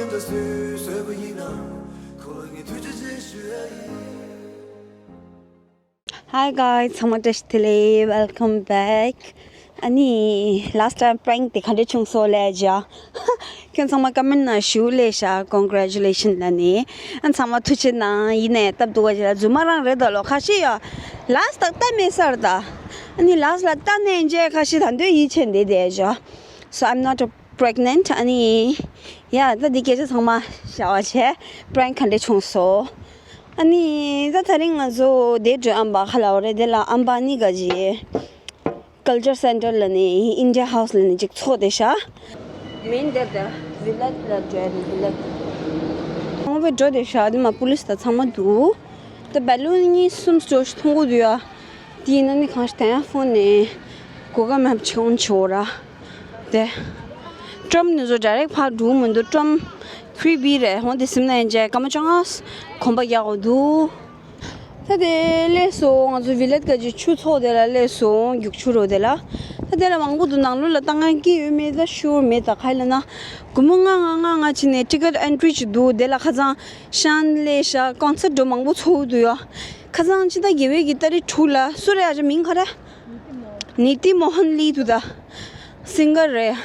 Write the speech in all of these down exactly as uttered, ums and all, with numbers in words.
Hi guys, ཚང་མ་བཀྲ་ཤིས་བདེ་ལེགས། Welcome back. ཨ་ནི་last time prank དེ་ག་འདྲ་བྱུང་སོང་ལབ་ཡ། ཁྱོད་ཚང་མ་ཀ་མེན་ནང་ཞུ་ལབ་ཤག Congratulation ལབ་ནས། ཨ་ཚང་མ་ཐུགས་རྗེ་གནང་། ཡིན་ནའི་སྟབས་སྡུག་པ་ཞིག་ལ་རྫུན་མ་རང་རེད་ད་ལོ། ཁ་ཤས་ཡ་last ལ་ལྟ་མེད་ས་རེད་ད། ཨ་ནི་last ལ་ལྟ་ནས་མཇལ། ཁ་ཤས་ད་འདོད་ཡིད་ཆེས་འདི་བསྡད་ཤག So I'm not pregnant. ཨ་ནི་ཡ་ད་འདི་སྐད་ཆ་ཚང་མ་བཤད་པ་བྱས། Prank ག་འདྲ་བྱུང་སོང་། ཨ་ནི་ད་དེ་རིང་ང་ཚོ་དེ་འགྲོ་ཨམ་པ་ཁ་ལ་བ་རེད། དེ་ལ་ཨམ་པ་ནི་ག་ཅི། Culture Center ལ་ནི་India House ལ་ནི་ཅིག་ཚོགས་བསྡད་ཤག་མིན་དེབ་དེ་Village ལ་འགྲོ་ཡ་རེད། Village ཁོང་པའི་འགྲོ་བསྡད་ཤག་དེ་མ་པུ་ལིས་དང་ཚང་མ་འདུག་ད་བེ་ལུན་གཉིས་གསུམ་འགྲོ་ཞིག་མཐོང་གི་འདུག་ཡ། དེ་ཡིན་ན་ནི་གང་ཞིག་དེ་ཡང་ཕོན་ནས་Google Map ཆེ་འོང་ཆེ་འོ་ར། དེ་ཀྲམ་ནི་ཚོ་direct ཕར་འགྲོ་མི་འདུག་ཀྲམ་free བི་རེད། འོང་དེ་སིམ་ན་ཡན་ཅེ་ཀ་མ་ཅང་ཨ་གོམ་པ་རྒྱག་གོ་འདུག་ད་དེ་སླེབས་སོང་། ང་ཚོ་Village ག་ཅིག་ཆུ་ཚོགས་དེ་ལ་སླེབས་སོང་། རྒྱུག་ཆུ་རོ་དེ་ལ། ད་དེ་ལ་མང་པོ་འདུག་ནང་ལོགས་ལ་ལྟ་མཁན་སྐྱིད་ཡོད་མེད་ད་ཤུར་མེད། ད་ག་ལ་ན་སྒོར་མོ་ལྔ་ལྔ་ལྔ་ལྔ་བྱས་ནས་ticket entry ཅིག་འདུག་དེ་ལ་ཁ་སང་ཤན་ལས་ཤ་concert འགྲོ་མང་པོ་ཚོགས་འདུག་ཡ། ཁ་སང་ཕྱི་ཟླ་བརྒྱད་པའི་གི་ཏ་རིག་དྲུག་ལ་སུ་རེད་ཨ་ཅག་མིང་ག་རེ། ནིཏི་མོ་ཧན་ལི་འདུག་ད། singer རེད།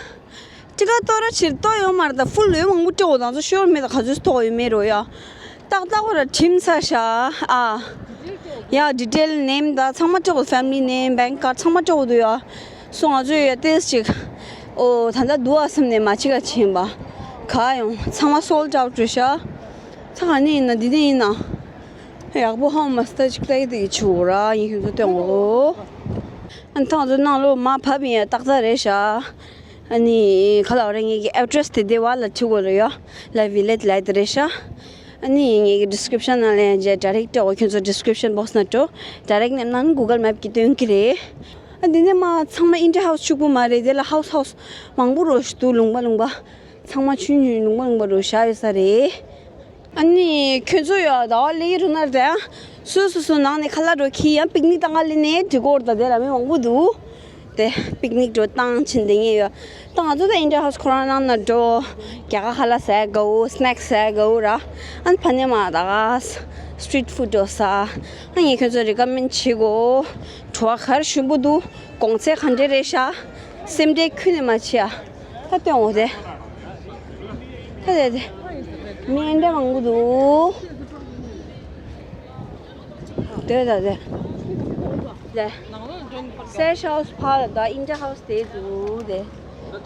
ticket གཏོང་ར་ཕྱིར་གཏོང་ཡོད་མ་རེད་ད། full ལོས་མང་པོ་སྤྲད་འོ། ད་ཚོ་ཤོར་མེད་ད། ག་ཚོད་གཏོང་ཡོད་མེད་རོ་ཡ། ཏག་ཏག་གོ་ར་ཁྲིམས་ཚ་ཤ་ཨ། ཡ་detail name ད་ཚང་མ་སྤྲད་འོ། family name, bank card ཚང་མ་སྤྲད་འོ་འདུག་ཡ། སོ་ང་ཚོ་ཡ་ཏེས་ཅིག་ཨོ་ད་ད་འདུག་ཨ་བསམ་ནས་མ་ཅིག་ག་ཕྱིན་པ། ག་ཡོང་ཚང་མ་sold out རེད་ཤག་ད་ག་ནས་ཡིན་ན་འདི་ནས་ཡིན་ན། ཡག་པོ་ཧ་མ་སྟ་ཅིག་ལྟ་ཡི་དེ་ཆུ་ར་ཡིན་ཁྱོད་ཚོ་སྟོན་འོ། ཨ་ནི་ཐང་ཚོ་ནང་ལོ་མ་བབ་ཡིན་ཏག་ཏག་རེད་ཤག་ཨ་ནི་ག་ལ་རེ་ངེད་ཀྱི་address དེ་དེ་བ་ལ་ཁྲི་གོ་ལ་ཡོ། ལ་village ལ་དེ་རེད་ཤག་ཨ་ནི་ངེད་ཀྱི་description ནང་ལ་ཡང་རྗེས་direct སྤྲད་འོ། ཁྱོད་ཚོ་description box ནང་འགྲོ། direct ནས་ནང་Google Map གི་སྟོན་གི་རེད། ཨ་འདི་ནས་མ་ཚང་མ་India House གཅིག་པུ་མ་རེད། དེ་ལ་house house མང་པོ་རོ་ཞིག་འདུག་ལུང་པ་ལུང་པ། ཚང་མ་ཆུང་ཆུང་ལུང་པ་ལུང་པ་རོ་བཞག་ཡོད་ས་རེད། ཨ་ནི་ཁྱོད་ཚོ་ཡོད་ཟླ་བ་ལེགས་རུ་ནར་དེ་ཡང་སོ་སོ་སོ་ནང་ནས་ཁ་ལག་འགྲོ་ཁྱི་ཡང་པིག་ནིག་བཏང་ག་ལེ་ནས་འགྲིག་གོ་ར། ད་དེ་ལ་མི་མང་པོ་འདུག་དེ་པིག་ནིག་འགྲོ་བཏང་ཕྱིན་དེ་ངས་ཡོད་ད། ང་ཚོ་ད་India House ཁོ་རང་ནང་ན་འགྲོ། རྒྱ་གར་ཁ་ལག་ཟ་དགའ་བོ། སི་ནེག་ཟ་དགའ་བོ་ར། ཨ་ནི་ཕ་ནས་མ་ད་ག་street food འགྲོ་ས། ཨ་ངས་ཁྱོད་ཚོ་recommend བྱེད་གོ་བྲོ་བ་གར་ཞུམ་པོ་འདུག་གོང་ཚད་ག་འདྲས་རེད་ཤག་སེམས་ཁྲལ་ཁྱོན་ནས་མ་བྱེད་ཨ། ད་སྟོན་འོ་དེ། ད་དེ་དེ། མི་འདྲ་མང་པོ་འདུག་དེ་ད་དེ། དེ། Sage House ཕར་ད་India House དེ་འདུག་དེ།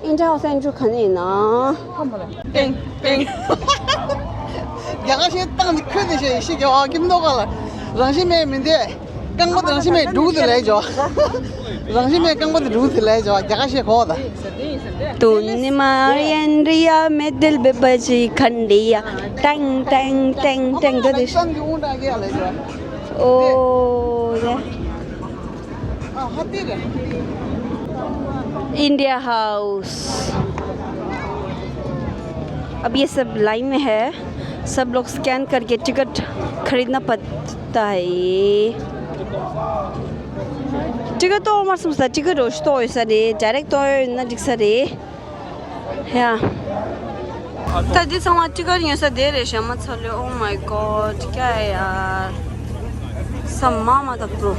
India House ཨན་ཌྲུ་ག་ནས་ཡིན་ན། ཏེང་ཏེང་། རྒྱ་གར་ཤེས་སྟངས་འདི་ཁོས་དེ་ཤེས་ཤེས་ཀྱི་ཨ་ཀིམ་ནོ་ག་ལ། རང་བཞིན་མེད་མི་འདི། རྐང་པ་དེ་རང་བཞིན་མེད་འདུག་དེ་ལས་ཇོ། རང་བཞིན་མེད་རྐང་པ་དེ་འདུག་དེ་ལས་ཇོ། རྒྱ་གར་ཤེས་གོ་ད། དུ་ནི་མ་ཡན་རི་ཡ་མེ་དིལ་བེ་པ་ཅི་ཁན་དི་ཡ། ཏེང་ཏེང་ཏེང་ཏེང་དེ་དེ། སང་གི་འུ་འདྲ་གི་ལས་ཇོ། ཨོ་ཡ། ཨ་ཧ་དེ་རེད། India House। अब ये सब लाइन में है, सब लोग स्कैन करके टिकट खरीदना पड़ता है। टिकट तो हमारे समझता टिकट रोज तो ऐसा रे, डायरेक्ट तो ना दिख सा रे। ཡ། ད་འདི་ཚང་མ་ཊི་ཀེཊ་ཉོ་ས་དེ་རེད་ཤག་མ་ཚ་ལོས། Oh my God, क्या है यार? ས་མ་མ་ཐག་པྲོ།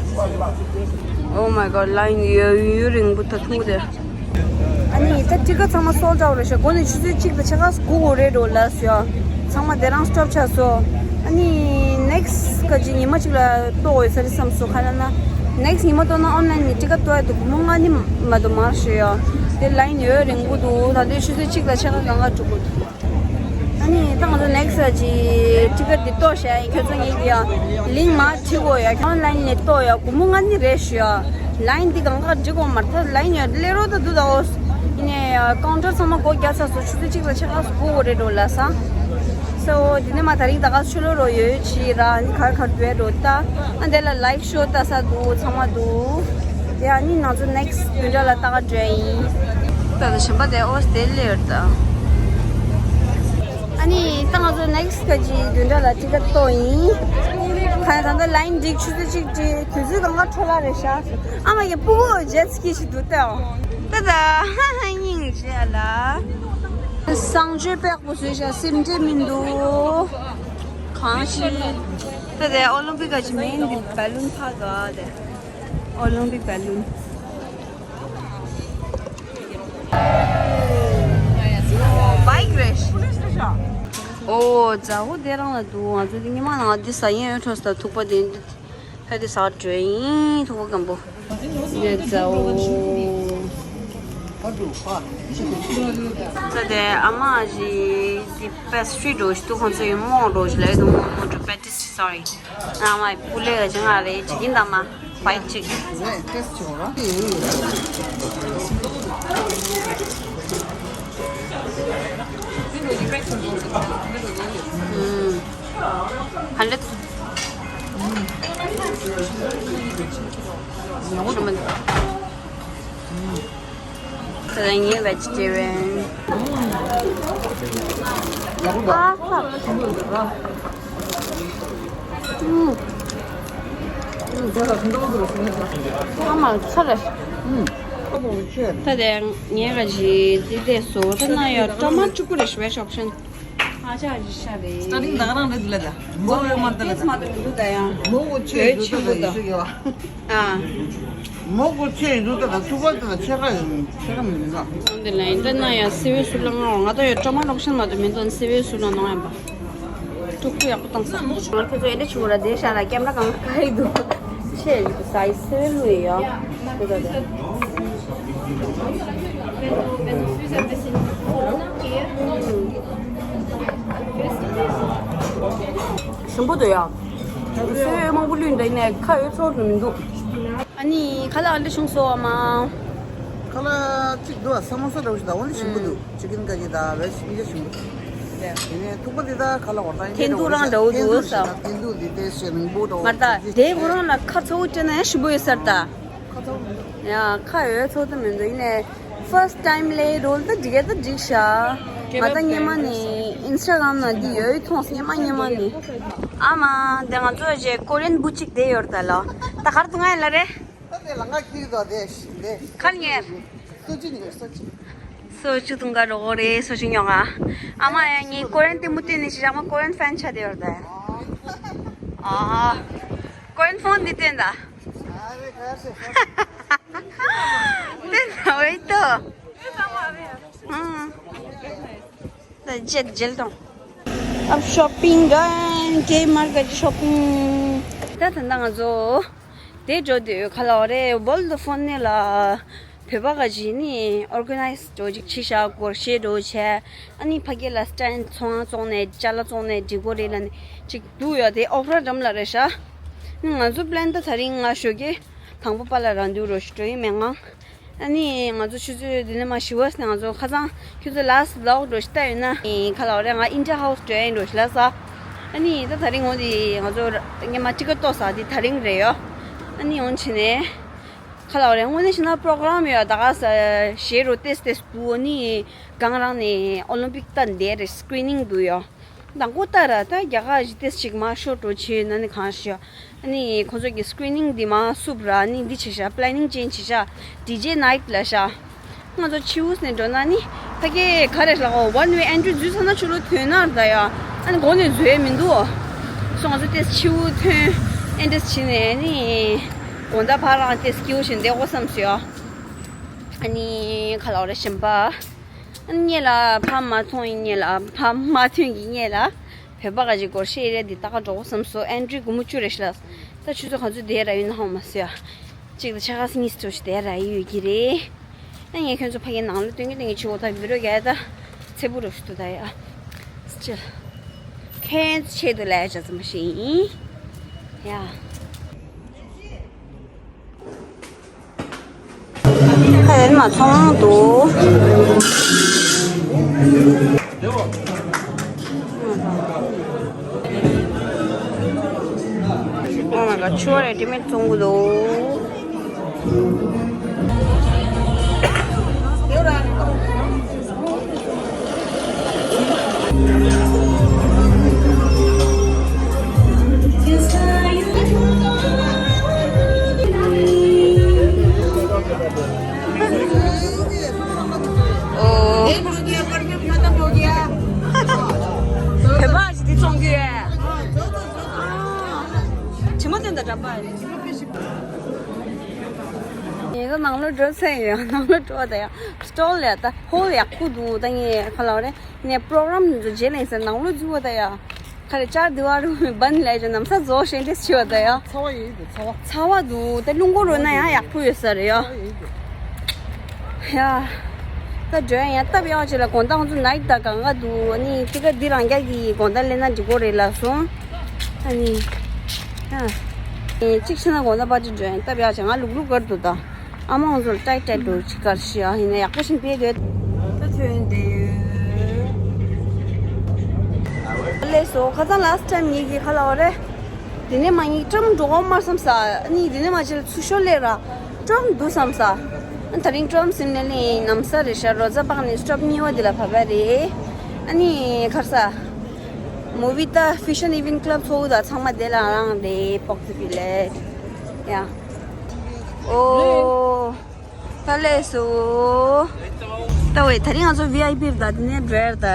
Oh my God, line ཡོད་ཡོད་རིང་པོ་ད་ཐུང་དེ། ཨ་ནི་ད་ཊི་ཀེཊ་ཚང་མ་sold out རེད་ཤག་འགོ་ནས་ཆུ་ཚོད་གཅིག་དང་ཕྱེད་ཀ་སྒུག་དགོས་རེད་འགྲོ་ལགས་སོ། ཚང་མ་དེ་རང་སི་ཊོབ་ཆགས་སོང་། ཨ་ནི་ནེག་སི་ཊི་ག་ཅིག་ཉི་མ་གཅིག་ལ་གཏོགས་ཡོད་ས་རེད་བསམ་སོང་། ག་ལ་ན་ནེག་སི་ཊི་ཉི་མ་གཏོགས་ན་ཨོན་ལན་ནས་ཊི་ཀེཊ་གཏོང་ཡ་འདུག་སྒོར་མོ་ལྔ་ནི་མ་གཏོགས་མ་ཤེས་ཡ། དེ་ལའིན་ཡོད་རིང་པོ་འདུག་ད་དེ་ཆུ་ཚོད་གཅིག་དང་ཕྱེད་ཀ་གང་ག་འགྲོ་དགོས་འདུག་ཨ་ནི་ད་ང་ཚོ་ནེག་སི་ཊི་ག་ཅིག་ཊི་ཀེཊ་འདི་གཏོང་བྱས་ཡིན། ཁྱོད་ཚོ་ངེད་ཀྱི་ཡ་ལིང་མར་བྲིས་དགོས་ཡ། ཨོན་ལན་ནས་གཏོང་ཡ་སྒོར་མོ་ལྔ་ནི་རེད་ཞུ་ཡ། ལའིན་འདི་གང་ག་འགྲིག་གོ་མ་རེད། ད་ལའིན་ཡོད་སླེབས་རོགས་ད་འདུག་ད་འོ། ཡིན་ནའི་ཀའུན་ཊར་ཚང་མ་སྒོ་རྒྱག་ཚར་སོང་། ཆུ་ཚོད་གཅིག་དང་ཕྱེད་ཀ་སྒུག་དགོས་རེད་འགྲོ་ལགས་སོ། འདི་ནས་མ་དེ་རིང་ད་ག་ཆུ་ལོག་རོ་ཡོད་ཅི་ར་ནི་གར་གར་འགྲོ་ཡ་འགྲོ་ད། ཨ་འདི་ལ་ལའིབ་ཤོ་ལྟ་ས་འདུག་ཚང་མ་འདུག་དེ་ཨ་ནི་ང་ཚོ་ནེག་སི་ཊི་བདུན་ཕྲག་ལ་ལྟ་ག་འགྲོ་ཡ་ཡིན། ད་ད་གཞན་པ་དེ་ཨོ་སི་དེ་སླེབས་ཡོད་ད། ཨ་ནི་ད་ང་ཚོ་ནེག་སི་ཊི་ག་ཅིག་བདུན་ཕྲག་ལ་ཊི་ཀེཊ་གཏོང་ཡིན། ཁ་ཡ་ད་ད་ལའིན་འགྲིག་ཆུ་ཚོད་གཅིག་བྲིས་དུས་ཚོད་གང་ག་འཕྲོ་བརླག་རེད་ཤག་ཨ་མ་ཡི་སྤུ་གུ་ཇེ་ཊི་སི་ཀི་ཞིག་འདུག་སྟེ། ད་ད་ཧ་ཧ་སྙིང་རྗེ་ལ། གསང་སྤྱོད་པགས་པོ་བཟོས་ཤག་སེམས་ཁྲལ་མི་འདུག་གང་ཞིག་ད་དེ་ཨོ་ལིམ་པིག་ག་ཅི་མིན་འདི་བལ་ལུན་ཕ་ག་དེ་ཨོ་ལིམ་པིག་བལ་ལུན། བའིག་རེད། ཨོ་མཛའ་བོ་དེ་རང་ལ་འདུག་ང་ཚོ་དེ་ཉི་མ་ནང་འདི་ཟ་ཡིན་འོས་འཕྲོ་ས་ཐུག་པ་དེ་འདི། ཧ་དེ་ཟ་འགྲོ་ཡིན་ཐུག་པ་སྐམ་པོ། ཡོད་ཙའོ། ད་དེ་ཨ་མ་ཞིག་དེ་པེ་སི་ཊི་རི་འགྲོ་ཞིག་ཏུ་ཁོང་ཚོ་ཡི་མོ་འགྲོ་ཞིག་ལས་དུ་མོ་མོ་འགྲོ་པེ་ཏི་སི་སོ་རི། ཨ་མ་པུ་ལེ་ལ་ཅི་ང་རེ་ཅི་གིན་ད་མ་ཕའི་ཅིག་ཧན་ལེ། ད་ངའི་བེ་ཇི་ཊེ་རི་ཡན། ཨ་ཁ། ཨུམ། ཨ་མ་ཚ་རེད། ད་དེ་ངས་ག་ཅི་དེ་དེ་སོ་ད་ན་ཡོད་ཀྲ་མ་བཅུ་དགུ་རེད་ཞུ་བའི་ཤོག་ཤན། ཨ་ཅག་ཅི་ཤ་རེད། སྟ་རིང་ད་ག་རང་རེད་ལ་ད། མོ་ཡོད་མ་ད་ལ་ད། མ་ད་མི་འདུག་ད་ཡང་། མོ་གོ་ཆེ་ཡོད་ད་ད་ཡོད་ཤི་ཡོད། ཨ། མོ་གོ་ཆེ་ཡོད་ད་ད་ཐུག་པ་ད་ད་ཆེ་ག་ཡོད་ཆེ་ག་མི་འདུག་ད། འདི་ལ་ཡིན་ད་ན་ཡང་སི་བེ་སུ་ལ་ང་ང་ད་ཡོད་ཀྲ་མ་ལོག་ཤན་མ་ད་མི་འདུག་སི་བེ་སུ་ལ་ནང་ཡང་པ། ཀྲུག་ཀྲུག་ཡག་པོ་བཏང་ས། ང་ཁྱོད་ཚོ་ཨེ་འདྲ་བྱུང་ར་བསྡད་ཤག་ལ་ཀེམ་ར་གང་ག་ཡི་འདུག་ཆེ་ཡི་ས་ཡི་སེ་ལུ་ཡི་ཡོ། ཞིམ་པོ་འདུག་ཡ། སེ་མང་པོ་བླུགས་འདྲ་ཡིན་ནའི་ཁ་ཡོད་ཚོར་དུ་མི་འདུག་ཨ་ནི་ཁ་ལག་ཨ་འདྲ་བྱུང་སོང་བ་མ། ཁ་ལག་གཅིག་འདུག་ཨ། ས་མོ་ས་འདྲ་བོ་ཞིག་འདུག་འོ་ནི་ཞིམ་པོ་འདུག་ཅི་ཀིན་ཀ་ཅི་དང་བེ་སི་ཨིན་ཇི་ཞིམ་པོ་འདུག་དེ་ནས་ཐུག་པ་འདི་དག་ཁ་ལག་འོ་ད་ཐེན་ཐུག་རང་འདྲ་བོ་འདུག་ས། ཐེན་ཐུག་འདི་ཏེ་ཞེ་རིང་པོ་འདྲ་བོ་མ་རེད་ད། དེའི་ཁོ་རང་ལ་ཁ་ཚ་བོ་སྤྲད་ན་ཡང་ཞིམ་པོ་ཡོད་ས་རེད་ད། ཁ་ཚ་བོ་མི་འདུག་ཡ་ཁ་ཡོད་ཚོ་ད་མི་འདུག་ཡིན་ནའི་first time ལས་རོལ་ད་འགྲིག་ག་ད་འགྲིག་ཤག་ང་ད་སྔོན་མ་ནས་ཨིན་སི་ཊ་གྷ་རམ་ན་འདི་ཡོད་མཐོང་སྔོན་མ་སྔོན་མ་ནས། ཨ་མ་དེ་ང་ཚོ་རྗེས་ཀོ་རི་ཡན་བུ་ཅིག་དེ་ཡོད་ད་ལོ། ད་གར་དུ་ང་ཡིན་ལ་རེད། ད་དེ་ལ་ང་ཁྱིག་དོ་དེ་ཤི་དེ། གར་ཉེར། སོ་ཅི་ཉོས་སོ་ཅི། སོ་ཅི་དུང་ག་རོགས་རེད་སོ་ཅི་ཉོ་ག་ཨ་མ་ཡ་ངའི་ཀོ་རི་ཡན་དེ་མུ་སྟེན་ནས་ཤི་རག་མ་ཀོ་རི་ཡན་ཧྥན་ཆ་དེ་ཡོད་ད་ཡ། ཨ། ཀོ་རི་ཡན་ཕོན་འདི་སྟེན་ད། ཨ་རེ་ག་ཡ་སེ་ཕོན། སྟེན་ད་འོས་ཏོ། ཨང་། ད་ཇེལ་ཇེལ་དང་། ཨབ་ཤོ་པིང་ག་ཀེ་མར་ག་ཅི་ཤོ་པིང་། ད་ད་ད་ང་ཚོ་དེ་འགྲོ་དུས་ག་ལ་བ་རེད་ཝོ་ལ་ཌི་ཕོན་ནི་ལ་བོད་པ་ག་ཅི་ནི་ཨོར་ག་ནའི་ཛི་འགྲོ་ཅིག་ཕྱི་ཤ་སྒོར་གཞས་འགྲོ་བྱས་ཨ་ནི་ཕ་གི་ལ་སི་ཊེན་ཌི་ཚོང་བཙོང་ནས་ཅ་ལག་བཙོང་ནས་འགྲིག་གོ་རེད་ལ་ནི་ཅིག་འདུག་ཡོད་དེ་ཨོག་ར་འགྲམ་ལ་རེད་ཤག་ང་ཚོ་པི་ལན་ད་ད་རིང་ང་ཞོགས་ཀས་དང་པོ་པ་ལ་རང་འདུག་རོ་ཞིག་འགྲོ་ཡིན་མེད་ངང་། ཨ་ནི་ང་ཚོ་ཆུ་ཚོད་འདི་ནས་མ་ཞི་བ་སི་ནས་ང་ཚོ་ཁ་སང་ཁྱོད་ཚོ་ལ་སི་ཝི་ལོག་འགྲོ་ཞིག་ལྟ་ཡོད་ན་ཁ་ལ་བ་རེད། ང་ཨིན་ཌི་ཡ་ཧའུ་སི་འགྲོ་ཡིན་འགྲོ་ཞིག་ལ་ས། ཨ་ནི་ད་ད་རིང་ངོ་འདི་ང་ཚོ་སྔོན་མ་ཊི་ཀེ་ཊི་ཏོ་ས་འདི་ད་རིང་རེད་ཡོ། ཨ་ནི་འོང་ཕྱིན་ནས་ཁ་ལ་བ་རེད། དངོས་གནས་བྱས་ན་པྲོ་གྷ་རམ་ཡོད་ད་ག་ས་ཞེ་རུ་ཏེས་ཏེས་འདུག་ཨ་ནི་གང་རང་ནས་ཨོ་ལིམ་པིག་ལྟ་འདས་རེད། སི་ཀི་རི་ནིང་འདུག་ཡོ། དང་པོ་ལྟ་ར་ད་རྒྱ་གར་གཞི་ཏེས་ཅིག་མ་ཤོར་འགྲོ་བྱེད་ན་ནི་གང་ཤེས། ཨ་ནི་ཁོང་ཚོ་གི་སི་ཀི་རི་ནིང་འདི་མ་སུབ་ར་ཨ་ནི་འདི་བྱེད་ཤག་པི་ལེ་ནིང་ཅེན་ཇི་བྱེད་ཤག་ཌི་ཇེ་ནའིཊ་ལ་ཤག་ང་ཚོ་ཕྱི་ཝུས་ནས་འགྲོ་ན་ནི་ཕ་གི་ག་རེ་ལགས་ཝན་ཝེ་ཨེན་ཊི་རི་འཛུལ་ཚར་ན་ཆུ་ལོ་ཐོན་ན་ར་ད་ཡ། ཨ་ནི་གོང་ནས་འཛུལ་ཡས་མི་འདུག་སོ་ང་ཚོ་ཏེས་ཕྱི་ཝུས་ཐོན་ཨེན་ཊི་རི་བྱེད་ནས་ནི་དགོང་དག་ཕར་རང་ཏེས་སྐྱིད་པོ་བྱེད་བསྡད་དགོས་བསམ་སོང་ཡ། ཨ་ནི་ཁ་ལ་བ་རེད་ཞིམ་པ། ཨ་ནི་ངེད་ལ་ཕ་མ་མཐོང་ཡིན་ངེད་ལ་ཕ་མ་ཐོན་གྱི་ངེད་ལ་བོད་པ་ག་ཅིག་སྒོར་གཞས་རེད་འདི་ལྟ་ག་འགྲོ་དགོས་བསམ་སོང་། ཨེན་ཊི་རི་སྒོར་མོ་བཅུ་རེད་ཤག་ལ། ད་ཆུ་ཚོད་ག་ཚོད་བསྡད་ར་ཡོད་ན་ཧ་མ་སོང་ཡ། གཅིག་དང་ཕྱེད་ཀ་གཉིས་ཙམ་ཞིག་བསྡད་ར་ཡོད་ཀྱི་རེད། ཨ་ངས་ཁྱོད་ཚོ་ཕ་གིའི་ནང་ལ་སྟོན་གྱི་སྟོན་གྱི་ཆུ་བོ་ད་བི་རོ་རྒྱག་ད་ཚེ་བུ་རུ་ཞུ་ད་ཡ། སྤྱིར་ཁྱེད་ཆེད་དུ་ལས་བྱ་ཙམ་ཞིག་ཡིན་ཡ། ཁ་ཡན་མ་ཚོང་འདུག Oh my god, ཆུ་བ་རེ་ཌི་མེཌ་བཙོང་གི་འདུག་ཨོ། ངེད་ཀྱི་ནང་ལོགས་འགྲོ་ཚར་ཡོད། ནང་ལོགས་འགྲོ་ད་ཡ། སི་ཊོལ་ཡ་ད་ཧོལ་ཡག་པོ་འདུག་ད་ངས་ཁ་ལག་རེད། ངས་པོ་རོ་གྷ་རམ་འདི་ཚོ་རྗེས་ལེན་ས་ནང་ལོགས་འཛུལ་བ་ད་ཡ། ཁ་རེ་ཅར་དི་ཝར་བན་ལས་ཀྱི་ནམ་ས་རྫོགས་ཤེས་འདྲེས་ཆེ་བ་ད་ཡ། ཚ་བ་ཡོད་འདུག་ཚ་བ། ཚ་བ་འདུག་ད་རླུང་འཁོར་རོལ་ན་ཡང་ཡག་པོ་ཡོད་ས་རེད་ཡ། ཚ་བ་ཡོད་འདུག་ཡ། ད་འགྲོ་ཡ་ཡ་སྟབས་ཡག་ཅིག་ལ་དགོང་དག་ང་ཚོ་ནའིཊ་དང་གང་ག་འདུག་ཨ་ནི་ཏི་ཀ་འདི་རང་རྒྱ་གི་དགོང་དག་ལེན་ན་འགྲིག་གོ་རེད་ལབ་སོང་། ཨ་ནི། ཡ། གཅིག་བྱས་ན་དགོང་དག་པར་ཊི་འགྲོ་ཡ་སྟབས་ཡག་ཅིག་ང་ལུག་ལུག་གར་འདུག་ད། ཨ་མ་ང་ཚོ་ལ་ཏའིཊ་ཏའིཊ་འགྲོ་ཅིག་གར་ཤི་ཨ་ཡིན་ན་ཡག་པོ་ཞིག་ཕེབས་འདོད། ད་ཐོན་འདི་ཡོད། ལས་སོ་ཁ་སང་ལཱ་སི་ཊི་ཊའིམ་ངེད་ཀྱི་ཁ་ལག་རེད། དེ་ནས་མ་ངེད་ཀྲམ་འགྲོ་གོ་མ་བསམ་ས། ཨ་ནི་དེ་ནས་མ་ཕྱིར་ཚུར་ཤོར་ལས་ར་ཀྲམ་འདུག་བསམ་ས། ཨ་ད་རིང་ཀྲམ་ཟིན་ནས་ལས་ནམ་ས་རེད་ཤག་རོ་ཛ་པག་ནས་སི་ཊོབ་གཉིས་པ་དེ་ལ་བབས་པ་རེད། ཨ་ནི་ཁར་ས། མུ་བི་ད་ཧྥི་ཤན་ཨི་ཝེན་ཊི་ཀ་ལབ་ཚོགས་དང་ཚང་མ་དེ་ལ་རང་རེད་པོག་ཙི་པི་ལེ། ཡ། ཨོ། ད་ལས་སོ། ད་ཝེ་ད་རིང་ང་ཚོ་ཝི་ཨའི་པི་རེད་ད་དེ་ནས་བྲེར་ད།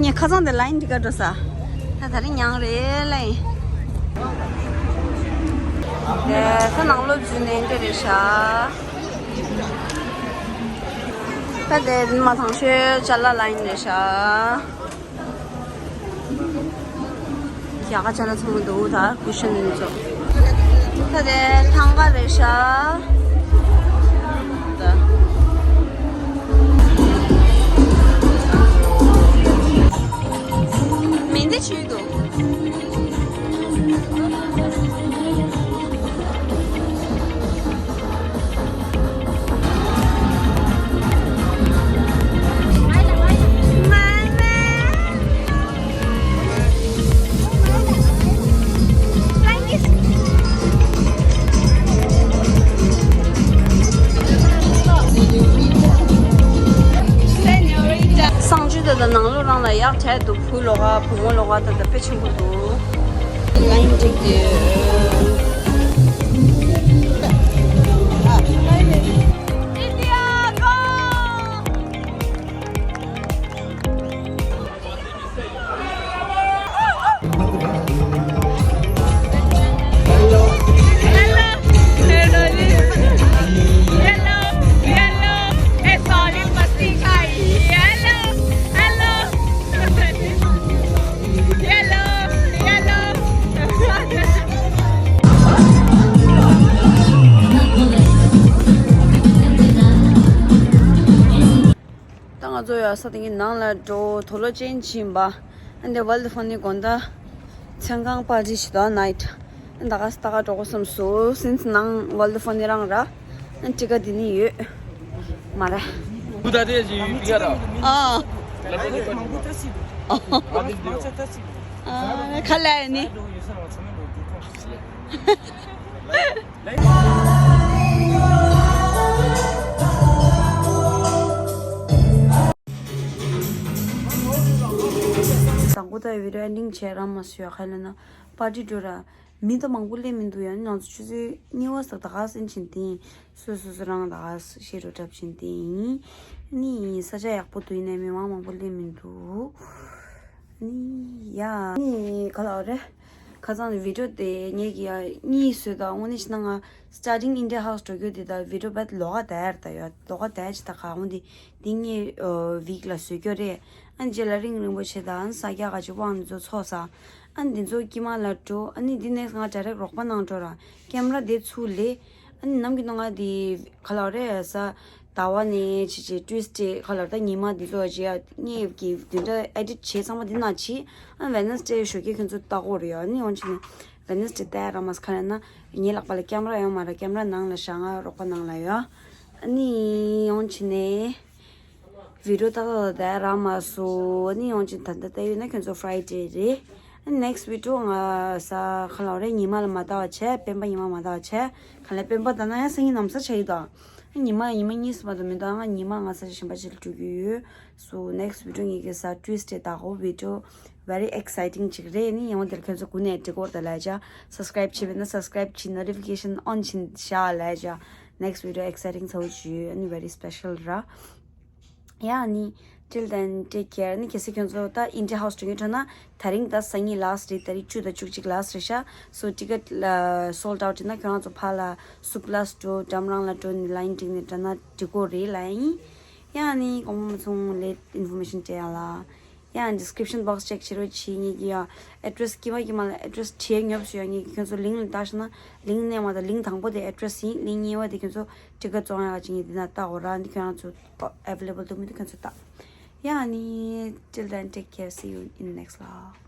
ངས་ཁ་སང་དེ་ལ་ཡིན་འདི་ག་འགྲོ་ས། ད་ད་རིང་ཉང་རེད་ལ་ཡིན། དེ་ས་ནང་ལོགས་འཛུལ་ནས་འདི་རེད་ཤག་ད་དེ་མ་ཐང་ཤོད་ཅ་ལག་ལ་ཡིན་རེད་ཤག་རྒྱ་གར་ཅ་ལག་ཚང་མ་འདུག་ད་ཀུ་ཤན་ཚོ། ད་དེ་ཐང་ག་རེད་ཤག་ད། མེ་འདི་ཆུ་འདུག་གསང་སྤྱོད་དེ་དང་ནང་ལོགས་རང་ལ་ཡག་བྲལ་འདུག་བུ་ལོག་ག་བུ་མོ་ལོག་ག་ད་ད་དཔེ་ཆེན་པོ་འདུག་ལ་ཡིན་འགྲིག་དེ། ད་ང་ཚོ་ཡ་ས་དེ་གི་ནང་ལ་འགྲོ་དོ་ལོ་ཅན་ཕྱིན་པ། ཨ་འདི་ཝརལ་ཌི་ཕན་ནི་དགོང་དག་མཚན་གང་པར་ཊི་ཞིག་འདུག་ནའིཊ། ཨ་ད་ག་ས་ད་ག་འགྲོ་གོ་བསམ་སོང་སིནས་ནང་ཝརལ་ཌི་ཕན་ནི་རང་ར། ཨ་ཊི་ཀ་དེ་ནི་ཡོད། མ་རེད། ཨ། ཨ་ཁ་ལ་ནི། དང་པོ་ད་བི་ཌི་ཡོ་ཨེན་ཌིང་བྱས་རང་མ་སུ་ཡ་ཁ་ལ་ན་པར་ཊི་འགྲོ་ར། མི་ད་མང་པོ་སླེབས་མི་འདུག་ཡང་ང་ཚོ་ཆུ་ཚོད་གཉིས་པ་ཙམ་ད་ག་སེ་ཕྱིན་དེ་ཡིན། སོ་སོ་སོ་རང་ད་ག་ཤེས་རོགས་གྲབས་ཕྱིན་དེ་ཡིན། ནི་ས་ཆ་ཡག་པོ་འདུག་ཡིན་ནའི་མི་མང་མང་པོ་སླེབས་མི་འདུག་ནི་ཡ་ནི་ག་ལ་རེད། ཁ་སང་བི་ཌི་ཡོ་དེ་ངེད་ཀྱི་ཡ་གཉིས་བཟོས་དང་དངོས་གནས་བྱས་ན་ང་སི་ཊར་ཊིང་ཨིན་ཌི་ཡ་ཧའུ་སི་འགྲོ་རྒྱུ་དེ་དང་བི་ཌི་ཡོ་བད་ལོག་ག་དར་ད་ཡོད་ལོག་ག་དར་ཅི་ད་ག་འོང་དེ་འདི་ངའི་ཝིག་ལ་བཟོས་རྒྱུ་རེད། ཨ་ནི་རྗེས་ལ་རིང་རིང་པོ་བྱས་ད་ཨ་ནི་ས་རྒྱག་ག་ཅི་དབང་འདི་ཚོ་ཚོགས་ས། ཨ་ནི་འདི་ཚོ་དཀྱིལ་མ་ལ་འགྲོ་ཨ་ནི་འདི་ནེག་སི་ང་ཌའི་རེག་རོགས་པ་ནང་འགྲོ་ར་ཀེམ་ར་དེ་ཚུར་ལས། ཨ་ནི་ནམ་གྱི་ནང་ང་དེ་ག་ལ་རེད་ས། ཟླ་བ་ནས་ཆེ་ཆེ་ཊུས་ཌེ་ག་ལ་ད་ཉི་མ་འདི་ཚོ་བྱས་ངས་ཀྱི་འདི་འདྲ་ཨེ་ཌིཊ་བྱས་ཚང་མ་འདི་ན་བྱས། ཨ་ནི་ཝེ་ནེ་སི་ཌེ་ཞོགས་ཀས་ཁྱོད་ཚོ་ལྟ་གོ་རེད་ཡ། ཨ་ནི་ཡོང་ཆེ་ནས་ཝེ་ནེ་སི་ཌེ་ལྟ་ཡ་ར་མ་ས་ཁ་ལ་ན་ངའི་ལག་པ་ལ་ཀེམ་ར་ཡོང་མ་ར་ཀེམ་ར་ནང་ལ་བཞག་ང་རོགས་པ་ནང་ལ་ཡོད། ཨ་ནི་ཡོང་ཆེ་ནས། བི་ཌི་ཡོ་ཏག་ཏག་ལ་བསྡད་རག་མ་སོང་། ཨ་ནི་ཡོང་ཅིག་ད་ལྟ་བལྟ་ཡོད་ན་ཁྱོད་ཚོ་ཕ་རའི་ཌེ་རེད། ཨ་ནི་ནེག་སི་ཊི་བི་ཌི་ཡོ་ང་ས་ཁ་ལ་རེད་ཉི་མ་ལ་མ་ལྟ་བ་བྱས་སྤེན་པ་ཉི་མ་མ་ལྟ་བ་བྱས་ག་ལ་སྤེན་པ་ལྟ་ན་ཡང་སང་ཉིན་ནམ་ས་ཆ་ཡི་དང་། ཨ་ཉི་མ་ཉི་མ་གཉིས་སུ་མ་གཏོགས་མི་འདུག་ང་ཉི་མ་ང་ས་ཆ་གཞན་པ་ཅིག་ལ་འགྲོ་གི་ཡོད། སོ་ནེག་སི་ཊི་བི་ཌི་ཡོ་ངེད་ཀྱི་ས་ཊུས་ཌེ་ལྟ་གོ་བི་ཌི་ཡོ་very exciting ཅིག་རེད། ཨ་ནི་ཡང་དེར་ཁྱོད་ཚོ་སྒུག་ནས་འགྲིག་གོ་ད་ལ་ཅ་སབ་སི་ཀ་རའིབ་བྱས་པས་ན་སབ་སི་ཀ་རའིབ་བྱས་ནོ་ཊི་ཕི་ཀེ་ཤན་ཨོན་བྱས་བཞག་ལ་ཅ་ནེག་སི་ཊི་བི་ཌི་ཡོ་ཨེག་སའི་ཊིང་ཚ་བོ་ཅིག་ཡོད། ཨ་ནི་very special ར། ཡ་ནི། Till then, take care. ནི་གལ་སྲིད་ཁྱོད་ཚོ་ད་India House འགྲོ་མཁན་འདྲ་ན་དེ་རིང་ད་སང་ཉིན་last རེད། ད་རེས་བཅུ་དང་བཅུ་གཅིག་last རེད་ཤག So ticket ལ་sold out ཡིན་ན་ཁྱོད་རང་ཚོ་ཕར་ལ་Soup Plus འགྲོ། འགྲམ་རང་ལ་འགྲོ་ནི་line སྒྲིག་ནས་འདྲ་ན་འགྲིག་གོ་རེད་ལབ་ཡིན། ཡང་ནི་དགོངས་པ་མ་ཚོམ། late information སྤྲད་ཡ་ལ། ཡང་description box check བྱེད་རོགས་བྱེད། ངེད་ཀྱི་ཡང་address དཀྱིལ་མ་དཀྱིལ་མ་ལ་address བྲིས་ཉོབ་སུ་ཡང་། ངེད་ཀྱི་ཁྱོད་ཚོ་link ལ་བལྟ་ཤེ་ན་link རྣལ་མ་དང་link དང་པོ་དེ་address ཡིན། link གཉིས་པ་དེ་ཁྱོད་ཚོ་ticket བཙོང་ཡག་ཅིག་ངེད་འདི་ན་བལྟ་འོ་ར། འདི་ཁྱོད་རང་ཚོ་available འདུག་མི་འདུག་ཁྱོད་ཚོ་བལྟ། ཡང་ནི་till then, take care. See you in the next vlog.